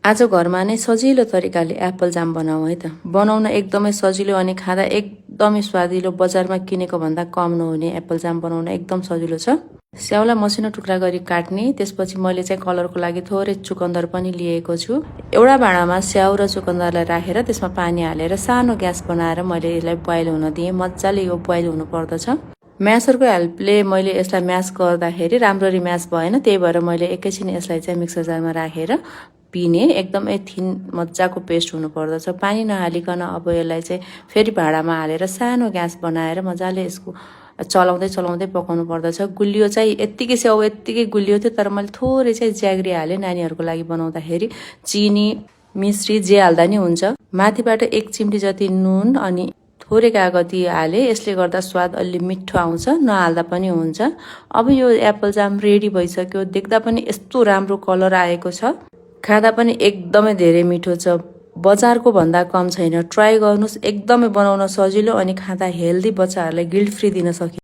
आज घरमा नै सजिलो तरिकाले एप्पल जाम बनाऊ है त। बनाउन एकदमै सजिलो अनि खाँदा एकदमै स्वादिलो, बजारमा किनेको भन्दा कम नहुने एप्पल जाम बनाउन एकदम सजिलो छ। स्याउलाई मसिनो टुक्रा गरी काट्ने, त्यसपछि मैले चाहिँ कलरको लागि थोरै चुकन्दर पनि लिएको छु। एउटा भाँडामा स्याउ र चुकन्दरलाई राखेर त्यसमा पानी हालेर सानो ग्यास बनाएर मैले यसलाई बोइल हुन दिएँ। मजाले यो बोइल हुनु पर्दछ। म्यासरको हेल्पले मैले यसलाई म्यास गर्दाखेरि राम्ररी म्यास भएन, त्यही भएर मैले एकैछिन यसलाई चाहिँ मिक्सर जारमा राखेर पिने। एकदमै थिन मजाको पेस्ट हुनु पर्दछ। पानी नहालिकन अब यसलाई चाहिँ फेरि भाँडामा हालेर सानो ग्यास बनाएर मजाले यसको चलाउँदै पकाउनु पर्दछ। गुलियो चाहिँ यत्तिकै स्याउ यत्तिकै गुलियो थियो, तर मैले थोरै चाहिँ ज्याग्री हालेँ। नानीहरूको लागि बनाउँदाखेरि चिनी मिश्री जे हाल्दा नि हुन्छ। माथिबाट 1 चिम्टी जति नुन अनि थोरै कागती हाले। यसले गर्दा स्वाद अलि मिठो आउँछ, नहाल्दा पनि हुन्छ। अब यो एप्पल जाम रेडी भइसक्यो। देख्दा पनि यस्तो राम्रो कलर आएको छ, खाँदा पनि एकदमै धेरै मिठो छ। बजारको भन्दा कम छैन। ट्राई गर्नुस्, एकदमै बनाउन सजिलो अनि खाँदा हेल्दी, बच्चाहरूलाई गिल्ट फ्री दिन सकिन्छ।